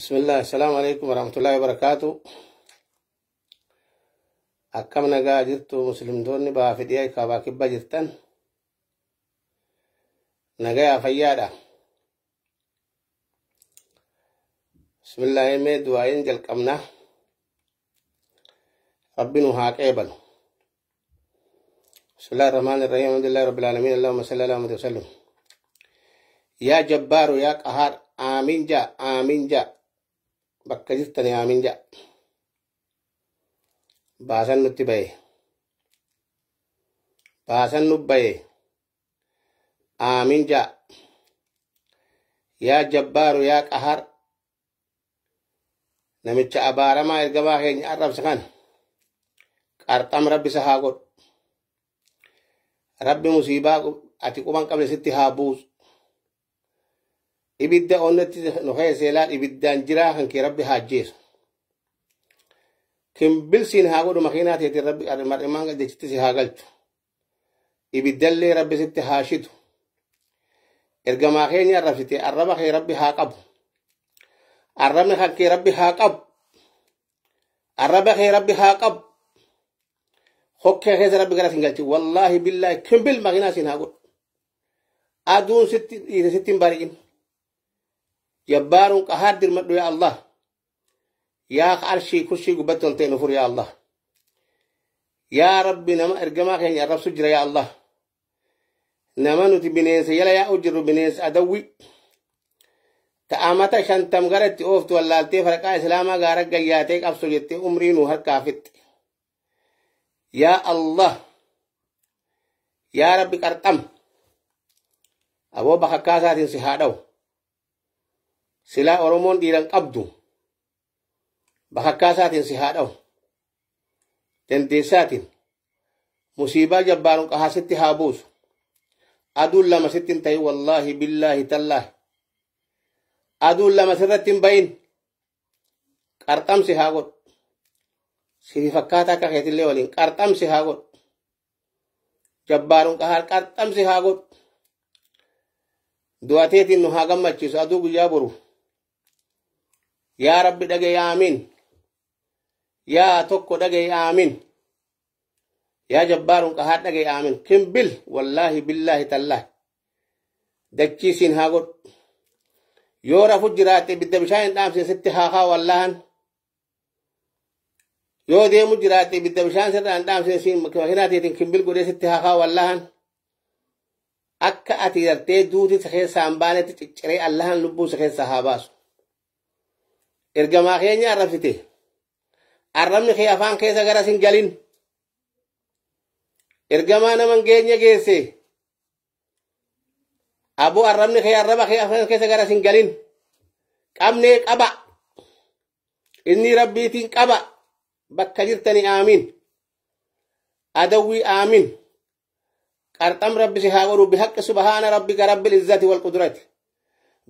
Bismillah, assalamu alaikum warahmatullahi wabarakatuh. Akkam nagaa jirtu muslimtoonni ba'aa fi dhiyaa kaabaa kibba jirtan. Nagayaa fayyaadha. Bismillah, mee du'aayin jalqabna. Rabbi nu haa qeebalu. Bismillahir rahmanir rahim. Alhamdulillahi rabbil alamin. Allahumma salli ala Muhammad wa sallim. Yaa Jabbaaru yaa Qahaar, aamin jaa, aamin jaa. Bakka jirtani aamin jaa. Baasan nutti bahe. Baasan nu bahe. Aamin jaa. Yaa Jabbaaru yaa Qahaar, namicha abaaramaa ergamaa keenya arrabse kana qarxam rabbi isa haa godhu. Rabbi musiibaa ati quban qabne sitti haa buusu. Ibidda onnetti nu keessa ilaal, ibiddaan jiraa kan kee rabbi haa ajjeesu. Kimbilsiin haa godhu makiinaa teetiin rabbi mar'imaan jechitti si haa galchu. Ibiddallee rabbi sitti haa shitu. Ergamaa keenya arrabsite arraba kee rabbi haa qabu. Arrabni kan kee rabbi haa qabu. Arraba kee rabbi haa qabu. Hokkee keessa rabbi gara sin galchi. Wallaahi billaahi kimbil makiinaa siin haa godhu. Aduun sitti dhiite sitti hin bari'in. Jabbaaruun qahaar dirmadhu yaa Allah. Yaa arshii kurshii gubbatti ol ta'e nu fur yaa Allah. Yaa Rabbi nama ergamaa keenya arrabsu jira yaa Allah. Nama nuti bineensa jala yaa'u jirru bineensa adawwi. Ta'amata 50 gara itti ooftu wallaaltee farqaa islaamaa gaara gayyaatee qabso jettee umrii nu harkaa fixxe. Yaa Allah. Yaa Rabbi qarxam. Aboo bakakkaa isaatiin si haa dha'u. Silaa Oromoon dhiiran qabdu. Bakakkaa isaatiin si haa dha'u. Dandeessaatiin musiibaa jabbaaruun qahaa sitti haa buusu. Aduun lama sitti hin ta'in wallaahi billaahi tallaahi. Aduun lama sirratti hin bahin. Qarxamsi haa godhu. Sifi fakkaataa akka keetillee waliin qarxamsi haa godhu. Jabbaaruun qahaa qarxamsi haa godhu. Du'ateetiin nu haa gammachiisu aduu guyyaa boru. Yaa Rabbi dhaga'i aamin. Yaa tokko dhaga'i aamin. Yaa Jabbaaruun qahaa dhaga'i aamin. Kimbil wallaahi billaahi tallaahi. Dachii siin haa godhu. Yoo rafu jiraatte ibidda bishaan hin dhaamsine sitti haa kaa wallahan. Yoo deemu jiraatte ibidda bishaan sirraa hin dhaamsine siin makiinaa teetiin kimbil godhee sitti haa kaa wallahan. Akka ati gartee duuti si keessaa hin baanetti cicciree Allahan lubbuu si keessaa haa baasu. Ergamaa keenya arrabsite. Arrabni kee afaan keessa gara sin galin. Ergamaa nama hin geenye geesse. Aboo arrabni kee arraba kee afaan keessa gara sin galin. Qabnee qaba. Inni rabbiitiin qaba. Bakka jirtani aamin. Adawwii aamin. Qarxam rabbi si haa godhu bihaqqi subhaana rabbika rabbil izzati wal qudrati.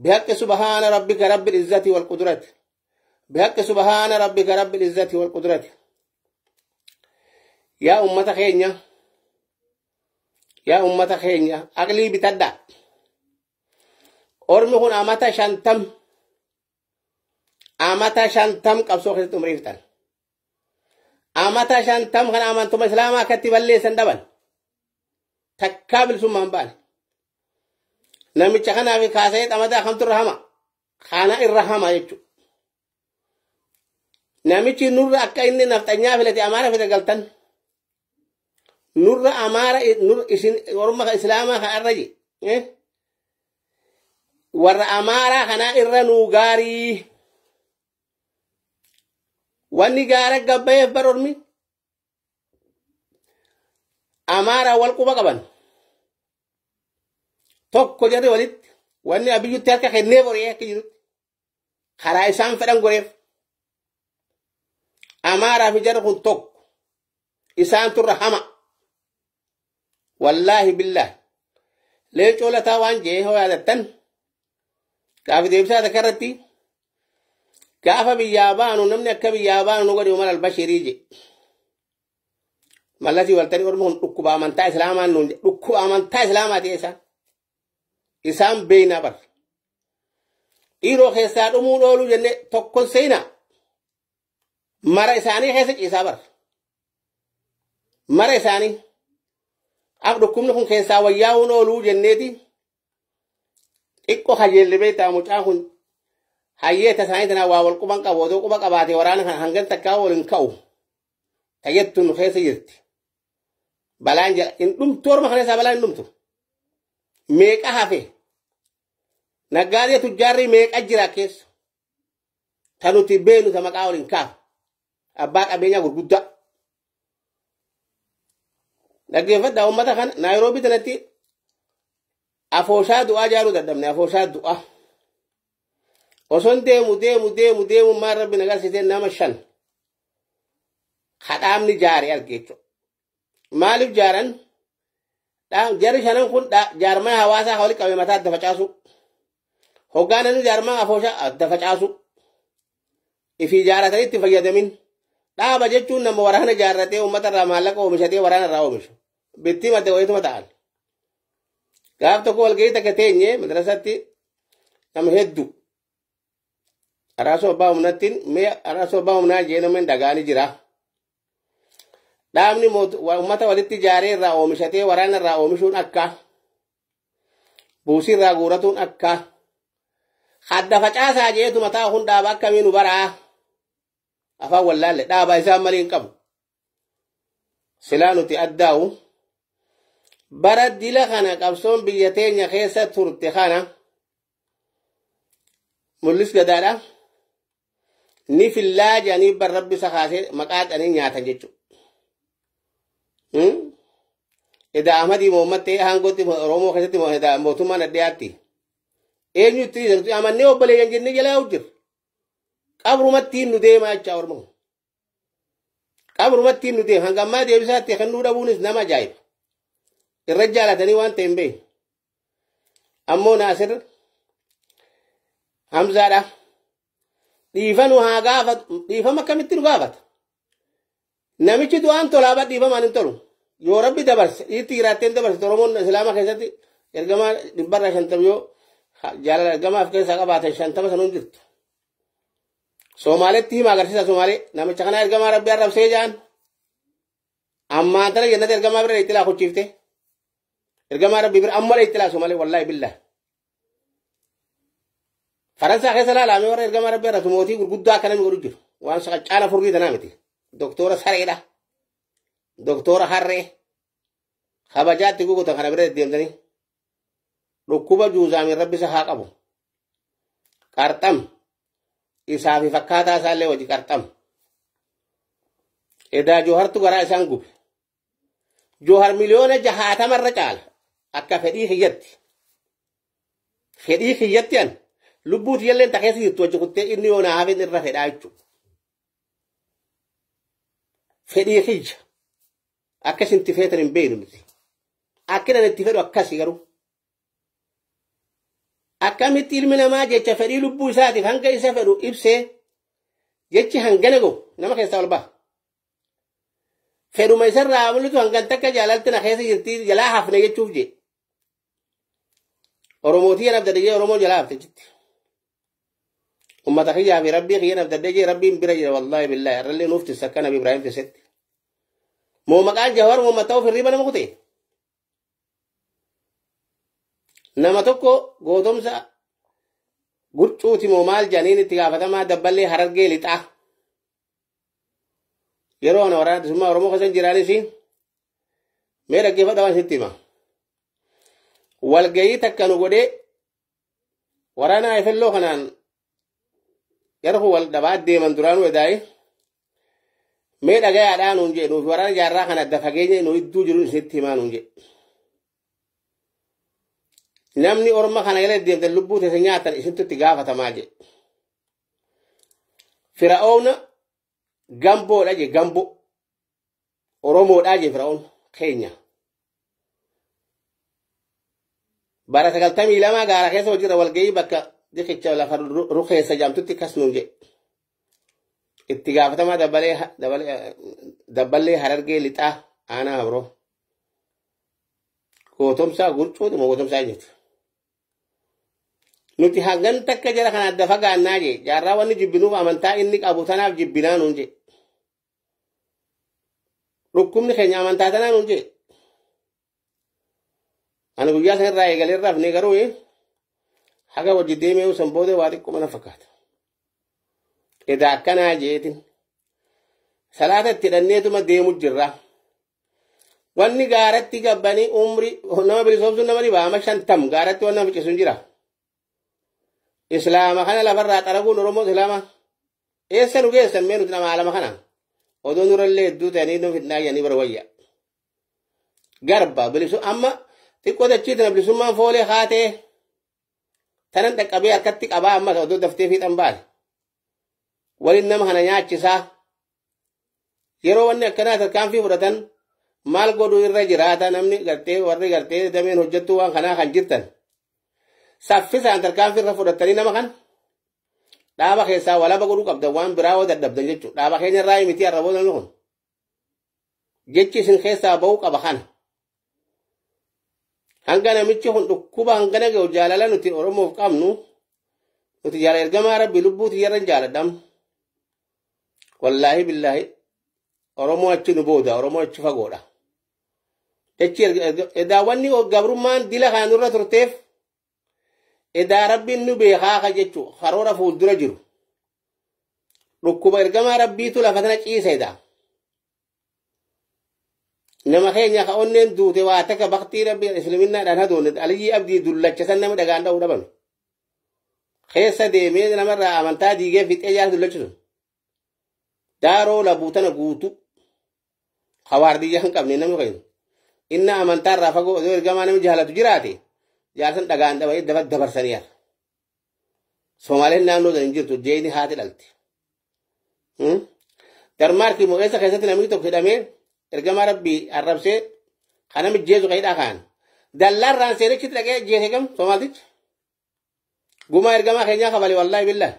Bihaqqi subhaana rabbika rabbil izzati wal qudrati. Bihaqqi subhaana rabbika rabbil izzati wal qudrati. Yaa ummata keenya. Yaa ummata keenya aqlii bitadha. Ormi kun amata 50 amata 50 qabsoo keessatti umrii fixan. Amata 50 kan amantuma islaamaa akkatti balleessan dhaban. Takkaa bilisummaa hin baane. Namicha kanaaf kaasee xamadaa kamtu irra hama? Kana irra hama jechuudha. Namichi nurra akka inni nafxanyaa filate amaara filate galtan. Nurra amaara nurra isin orma islaamaa kan irra je. Warra amaaraa kanaa irra nuu gaarii. Wanni gaara gabbayeef bar ormi. Amaaraa wal quba qaban. Tokko jarri walitti wanni abiyyutti harka kennee boree akka jirutti karaa isaan fedhan goreef. Amaaraa fi jarri kun tokko isaan turra hama. Wallaahi billaahi. Leencoo lataa waan jee hoo yaadattan gaafa deebisaa takka irratti gaafa biyyaa baanu namni akka biyyaa baanu nu godhe Umar al-Bashirii je. Mallatii waltanii ormi kun dhukkuba amantaa islaamaa nuun jedhe. Dhukkuba amantaa islaamaa ta'e isaan. Isaan beeynaa bar. Dhiiroo keessaa dhumuun ooluu jennee tokkon seenaa. Mara isaanii keessa ciisaa bara. Mara isaanii. Af dhukkubni kun keessaa wayyaa'uun ooluu jenneeti. Xiqqoo kajeelli beektaa mucaan kun hayyee tasaanii tanaa waa wal quban qabu odoo quba qabaatee waraana kana hangan takkaa wal hin ka'u. Tayyattuun nu keessa jirti. Balaan jala hin dhumtu orma kana isaa balaan hin dhumtu. Meeqa hafe? Naggaadee tujjaarri meeqa jira keessa? Ta nuti beenu ta maqaa wal hin kaafu. Abbaa qabeenyaa gurguddaa. Dhaggeeffadhaa uummata kana Naayiroobii tanatti afooshaa du'aa jaaruu dadhabne afooshaa du'aa. Osoon deemu deemu deemu deemu maal rabbi na agarsiisee nama 5 kadhaamni jaare arge jechuudha. Maaliif jaaran? Jarri shanan kun jaarmaa hawaasaa walitti qabee mataa adda facaasu. Hoggaananii jaarmaa afooshaa adda facaasu. Ifii jaaratanii itti fayyadamin. Dhaaba jechuun nama waraana jaarratee uummata irraa maallaqa oomishatee waraana irraa oomishu. Bittii madda wayiituma ta'an. Gaaf tokko walgahii takka teenye madrasatti nama hedduu. Araasoo abbaa humnattiin mee araasoo abbaa humnaa jee namni dhaga'anii jira. Dhaabni uummata walitti ijaaree irraa oomishatee waraana irraa oomishuun akka buusii irraa guuratuun akka hadda facaasaa jeetu mataa kun dhaaba akkamiin nu baraa afaan wallaalle dhaaba isaan malee hin qabu. Silaa nuti addaa'u bara dila kana qabsoon biyya teenya keessa turte kana mul'is gadaadha. Ni fillaa jedhanii bar rabbi isa kaasee maqaa dhanii nyaatan jechuudha. Edaa Ahmadii Mohammad ta'ee aangootti Oromoo keessatti mootummaan addaatti. Eenyutti jirtu amannee obboleeyyan jennee jalaa hojjetu. Qabrumatti nu deema jechaa Oromoo. Qabrumatti nu deema hanga ammaa deebisaatti kennuu dhabuunis nama ajaa'iba. Irra jaalatanii waan ta'e hin beekne. Ammoo Naasir Hamzaadha. Dhiifa nu haa gaafatu dhiifama akkamitti nu gaafata? Namichi du'aan tolaa ba dhiifamaan hin tolu. Yoo rabbi dabarse dhiirti jiraatteen dabarse Oromoon Islaama keessatti ergamaa 150 yoo jaalala ergamaa of keessaa qabaatan 50 sanuun jirtu. Somaaleetti hima agarsiisa Somaalee namicha kana ergamaa rabbi arrabsee jaan. Ammaan tana jennati ergamaa bira itti laa kuchiifte. Ergamaa rabbi bira amma itti laa Somaalee wallaahi billah. Faransaa keessa laalaamee warra ergamaa rabbi arrabsu mootii gurguddaa akka namni godhu jiru. Waan caala furrii tanaa miti. Doktora sareedha. Doktora harree. Kabajaatti gugutan kana bira deddeemtanii. Dhukkuba juuzaamiin rabbi isa haa qabu. Qarxam. Isaa fi fakkaataa isaallee wajji qarxam. Edaa Joohartu garaa isaan gube. Joohar 60,000,000 irra caala. Akka fedhii kiyyatti. Fedhii kiyyatti an lubbuu tiyyallee ta keessa jirtu wajji kuttee inni yoo naa hafe irra fedhaa jechuudha. Fedhii kiyya. Akka isin itti feetan hin beeknu nuti. Akka inni itti fedhu akkasi garuu. Akkamitti ilmi namaa jecha fedhii lubbuu isaatiif hanga isa fedhu ibsee jechi hangana gahu nama keessaa ol baha. Fedhuma isarraa mul'atu hangan takka jaalalti na keessa jirti jalaa hafne jechuuf jee. Oromootii yana abdadde jee Oromoo jalaa hafte jetti. Uummata kiyyaa fi rabbii kiyya abdadde jee rabbiin bira jira wallaahi billaahi irrallee nuuf tissa akka Nabi Ibraahim tissetti. Moo maqaan Jawar moo mataa of hirriba nama kutee? Nama tokko gootomsa gurcuuti moo maal jedhaniin itti gaafatamaa dabballee Harargee lixaa. Yeroo ana waraana bilisummaa Oromoo keessa hin jiraanis mee dhaggeeffadha waan sitti hima. Walgayii takka nu godhee waraana Ayfelloo kanaan yeroo wal dhabaa deeman duraanuu edaa'e mee dhagayaadhaa nuun jedhe nuuf waraana jaarraa kana adda fageenya nu idduu jiru sitti himaa nuun jedhe. Namni orma kana jala deemtan lubbuu teessa nyaatan isintu itti gaafatamaa jedhe. Fira'oona gamboodha je gambo Oromoodha je Fira'oon keenya. Bara 92 gaara keessa hojii walgahii bakka diqicha lafa rukeessa jaamtutti kas nuun jedhe. Itti gaafatamaa dabballee Harargee lixaa aanaa Habroo. Gootomsaa gurcuuti moo gootomsaa jechuudha. Nuti hangan takka jara kana adda fagaannaa jee jaarraa wanni jibbinuuf amantaa inni qabu tanaaf jibbinaa nuun jee. Dhukkubni keenya amantaa tanaa nuun jee. Ani guyyaa san irraa eegalee rafne garuu haga wajji deemee san booda waa xiqqoo mana fakkaata. Edaa akkanaa jeetin. Salaata itti hidhanneetuma deemu jirra. Wanni gaaratti gabbanii umri nama bilisoomsuun nama dhibaa ama 50 gaaratti waan nama ficcisuun jira. Islaama kana lafarraa xaraguun Oromoo Islaama. Eessa nu geessan mee nuti nama alama kana? Odoo nurallee hedduu ta'anii nu fidnaa jedhanii bara wayya. Garba bilisu amma xiqqoo dachii tana bilisummaan foolee haatee tanan dhaqqabee harkatti qabaa amma odoo daftee fiixan baate. Waliin nama kana nyaachisaa. Yeroo wanni akkanaa tarkaanfii fudhatan maal godhuu irra jiraata namni gartee warri gartee dameen hojjettuu waan kanaa kan jirtan. Saffisaan tarkaanfii irra fudhatanii nama kana dhaaba keessaa walaba godhuu qabdan waan biraa yoo dadhabdan jechuudha. Dhaaba keenya irraa miti arraboo namni kun. Jechi isin keessaa ba'uu qaba kana. Hanga namichi kun dhukkuba hangana ga'u jaalala nuti Oromoof qabnu nuti jaalala ergamaa Rabbi lubbuu tiyyarra hin jaaladhamu. Wallaahi billaahi Oromoo achi nu booda Oromoo achi fagoodha. Jechi edaa wanni gabrummaan dila kana nurra turteef edaa Rabbiin nu beekaa ka jechu karoora fuuldura jiru. Dhukkuba ergamaa Rabbiitu lafa tana ciisa edaa. Nama keenya ka onneen duute waa takka baktii Rabbi islaminaadhaan hadoonne Aliyyii Abdii dullacha san nama dhagaan dha'uu dhabame. Keessa deemee namarraa amantaa diigee fixee jaala dullachisu. Daaroo labuu tana guutu. Hawaardiyyaa hin qabne namni keenya. Inna amantaa irraa fagoo odoo ergamaa namni jaalatu jiraate jaarsan dhagaan dhabanii dabarsanii hafa. Somaaleen naannoo sana hin jirtu jeeni haati dhalte. Darmaarkii mo'eessa keessatti namni tokko hidhamee ergamaa Rabbii arrabsee kan namni jeesu kan hidhaa kaan. Dallaarraan seenichitti dhaqee jeese gam Somaalichi. Gumaa ergamaa keenyaa kabale wallaahi billaahi.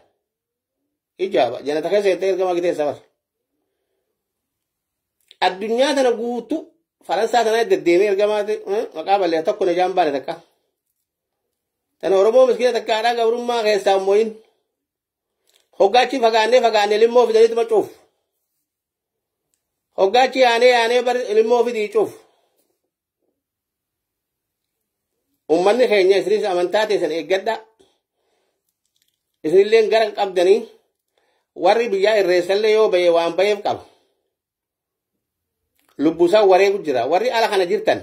Ijaaba janata keessa jettee ergamaa gitee safar. Addunyaa tana guutuu Faransaa tana deddeemee ergamaa maqaa balleessa tokko na jaan baane takka. Tana Oromoo miskiina takka haadhaa gabrummaa keessaa mooyin. Hoggaachi fagaannee fagaannee limmoo fidaniituma cuuf. Hoggaachi yaanee yaanee bar limmoo fidii cuuf. Uummanni keenya isinis amantaa teessan eeggadha. Isinillee gara qabdanii warri biyyaa irreessallee yoo bahe waan baheef qaba. Lubbuusaa wareegu jira. Warri ala kana jirtan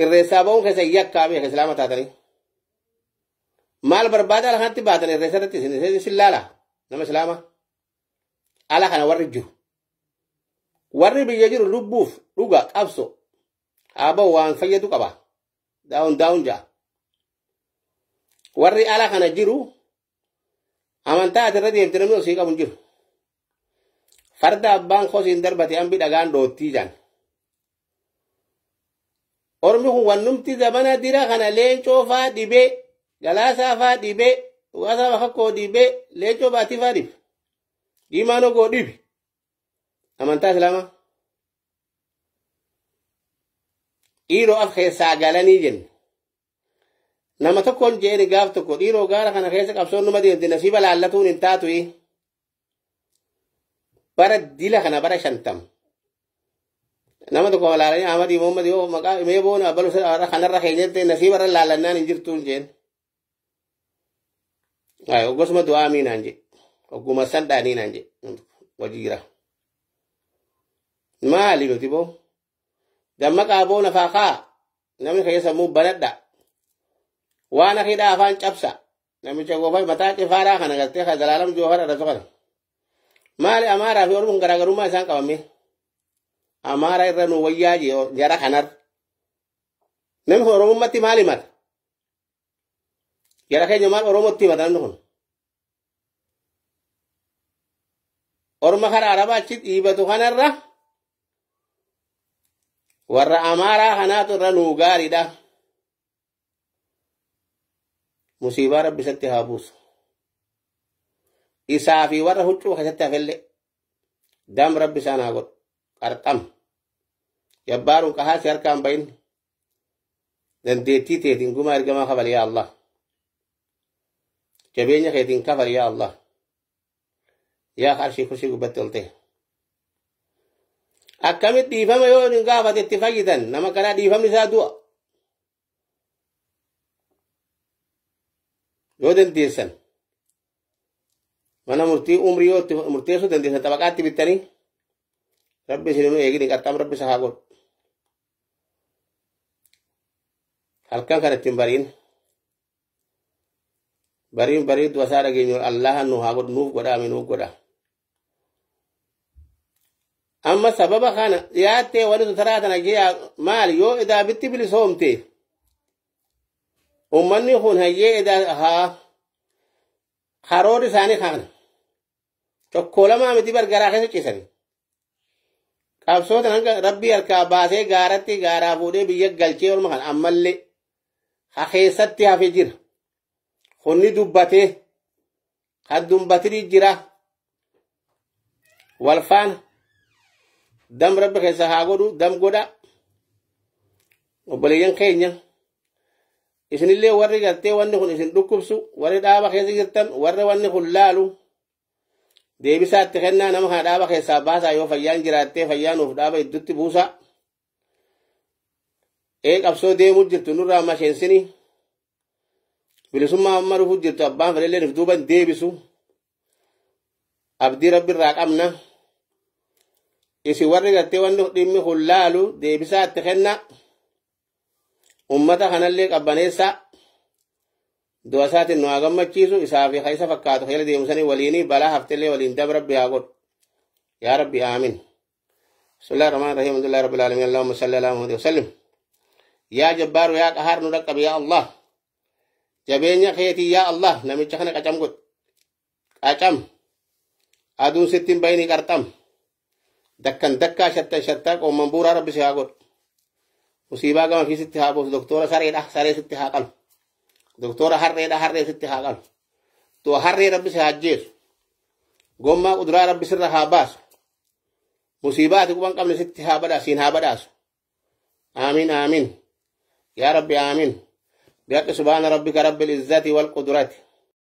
irreessaa ba'uun keessa yakkaa beeka islaama taatanii. Maal barbaada ala kanatti baatan irreessa irratti isin laala nama islaama. Ala kana warri jiru. Warri biyya jiru lubbuuf dhuga qabso. Haa ba'u waan fayyadu qaba. Daawun daawun ja'a. Warri ala kana jiru amantaa ati irra deemte namni osii qabu hin jiru. Farda abbaan kosiin darbate hambi dhagaan dhoottii jaan. Ormi kun wannumti zabana dira kana leencoo faa dhibee, galaasaa faa dhibee, dhugaasaa bakakkoo dhibee, leencoo baatii faa dhibe. Diimaan ogoo dhibe. Amantaa Islaamaa. Dhiiroo af keessaa galanii jenne. Nama tokkoon jeeni gaaf tokko dhiiroo gaara kana keessa qabsoon numa deemte nasiiba laallatuun hin taatu. Bara dila kana bara 50. Nama tokko laalanii Ahmadii Muhammad yoo maqaa mee boona abalu kanarra keenyatti nasiiba irra laallannaan hin jirtuun jeen. Gosuma du'aa miinaan jee. Ogguma san dhaanii naan jee. Wajji jira. Maali nuti boo? Dammaqaa boo nafaa kaa. Namni keessa sammuu banadha. Waan akhiidhaa afaan cabsa. Namicha gofa mataa cifaaraa kana gartee kan zalaalam joofara irra soqata. Maali Amaaraa fi Oromoon garaagarummaa isaan qabame? Amaara irra nu wayyaa jee jara kanarra. Namni kun Oromummaatti maal himata? Jara keenya maal Oromootti himata namni kun? Orma karaa Arabaa achi dhiibatu kanarra warra Amaaraa kanaatu irra nuu gaariidha. Musiibaa Rabbi isatti haa buusu. Isaa fi warra huccuu keessatti hafellee dam Rabbi isaan haa godhu. Qarxam. Jabbaaruun qahaa si harkaan bahin. Dandeettii teetiin gumaa ergamaa kabali yaa Allah. Jabeenya keetiin kafal yaa Allah. Yaa qarshii kursii gubbatti ol ta'e. Akkamitti dhiifama yoo hin gaafate itti fayyitan nama kanaa dhiifamni isaa du'a. Yoo dandeessan mana murtii umrii yoo murteessuu dandeessan xabaqaatti bittanii rabbi isin eegini qaxxaam rabbi isa haa godhu. Halkan kan ittiin bariin bariin barii du'a isaa dhageenyu Allaha nu haa godhu nuuf godha nuuf godha. Amma sababa kana dhiyaattee wanti sun taraa tana jee maali yoo edaa bitti bilisoomte ummanni kun hayyee edaa haa karoorri isaanii kana tokko lamaa miti bargaraa keessa ciisanii. Qabsoota hanga rabbii harkaa baasee gaaratti gaaraa fuudhee biyya galchee orma kana ammallee ha keessatti hafe jira. Kunni dubbatee ha dubbatini jira. Wal faana dam rabbi keessa haa godhu dam godha. Obboleeyyan keenya isinillee warri gartee wanni kun isin dhukkubsu warri dhaaba keessa jirtan warri wanni kun laalu deebisaatti kennaa nama kana dhaaba keessaa baasaa yoo fayyaan jiraattee fayyaa nuuf dhaaba iddutti buusaa. Ee qabsoo deemuu jirtu nurraa masheensini bilisummaa amma dhufuu jirtu abbaan fedhellee nuuf duuban deebisu abdii rabbi irraa qabna. Isin warri gartee wanni dhimmi kun laalu deebisaatti kennaa. Ummata kanallee qabbaneessaa. Du'a isaatiin nu haa gammachiisu isaa fi isa fakkaatu jala deemsanii waliinii balaa haftellee waliin dab rabbi haa godhu. Yaa rabbi aamin. Bismillahir Rahmanir Rahim. Alhamdulillahi Rabbil Alamin. Allahumma salli ala Muhammad wa sallim. Yaa Jabbaaru yaa Qahaar nu dhaqqabi yaa Allah. Jabeenya keetii yaa Allah namicha kana qacam godhu. Qacam. Aduun sitti hin bayini qarxam. Dakkan dakkaa shattan shattaa qoomman buuraa rabbi si haa godhu. Musiibaa gama fi sitti haa buusu. Doktora sareedha saree sitti haa qalu. Doktora harreedha harree sitti haa qalu. Tu'a harree rabbi si haa ajjeesu. Gommaa kuduraa rabbi sirra haa baasu. Musiibaa ati quban qabne sitti haa badhaasu siin haa badhaasu. Aamin aamin. Yaa rabbi aamin. Bihaqqi subhaana rabbika rabbil izzati wal qudrati.